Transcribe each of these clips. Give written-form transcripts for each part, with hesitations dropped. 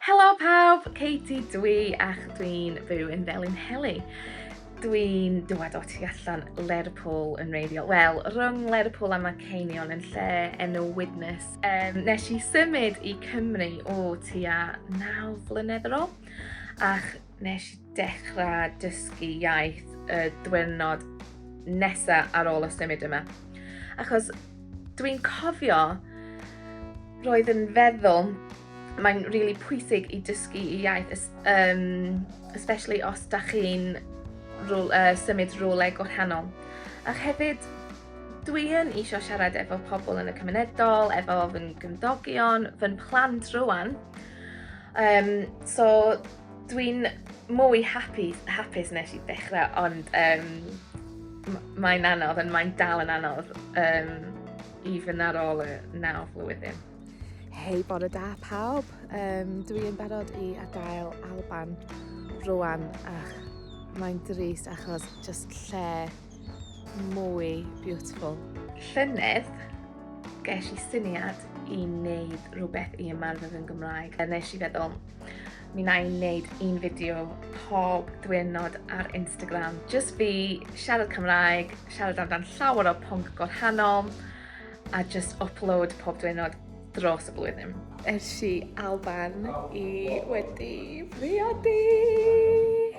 Helo pawb, Katie dwi ac dwi'n byw yn Felinheli. Dwi'n dŵad o tu allan Lerpwl yn wreiddiol. Wel, rhwng Lerpwl a Manceinion yn lle enw Widnes. Um, nes i symud i Cymru o tua 9 flynedd ar ôl ac nes i dechrau dysgu iaith y diwrnod nesaf ar ôl y symud yma. Achos dwi'n cofio roedd yn feddwl mae'n rili really pwysig i dysgu i iaith, um, especially os da chi'n rôl, symud rhywle gwahanol. Ac hefyd, dwi yn eisiau siarad efo pobl yn y cymunedol, efo fy ngymdogion, fy plant rwan. Um, so dwi'n mwy happy, hapus nes i ddechrau, ond um, mae'n anodd, ond mae'n dal yn anodd, um, even ar ôl y naw flwyddyn. Hei, bore da pawb. Um, dwi yn barod i adael Alban rwan ach mae'n drist achos just lle mwy beautiful. Llynedd, ges i syniad i wneud rhywbeth i ymarfer yn Gymraeg. A nes i feddwl, mi na i wneud un fideo pob diwrnod ar Instagram. Just fi, siarad Cymraeg, siarad amdan llawer o pwnc gwahanol, a just upload pob diwrnod dros y blwyddyn. Ers i Alban i wedi priodi!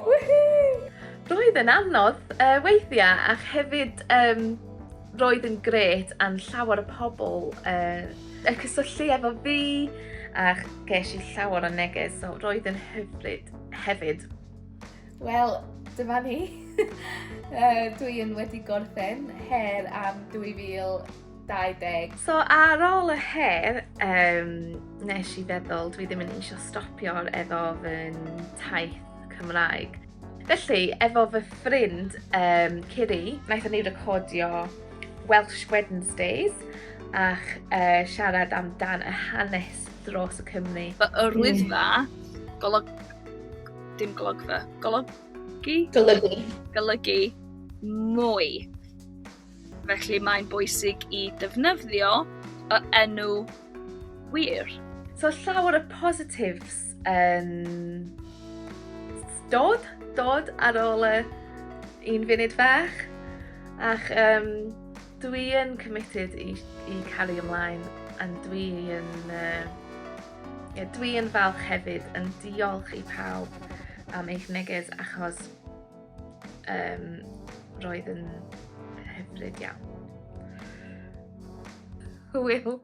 Woohoo! Roedd yn anodd uh, weithiau ac hefyd um, roedd yn gret a'n llawer o pobl uh, y cysylltu efo fi a ges i llawer o neges so roedd yn hyfryd hefyd. Wel, dyma ni. uh, dwi yn wedi gorffen her am 2020. So ar ôl y her, um, nes i feddwl dwi ddim yn eisiau stopio efo fy taith Cymraeg. Felly, efo fy ffrind um, Kiri, wnaethon ni recordio Welsh Wednesdays ac uh, siarad amdan y hanes dros y Cymru. Fy yr wyddfa, golog... Dim golygfa, golygu? Golygu. Golygu mwy. Felly mae'n bwysig i defnyddio y enw wir. So llawer o positives yn dod, dod ar ôl y un funud fach. Ac um, dwi yn committed i, i cario ymlaen and dwi yn uh, yeah, dwi yn falch hefyd yn diolch i pawb am eich neges achos um, roedd yn hyfryd iawn. Hwyl!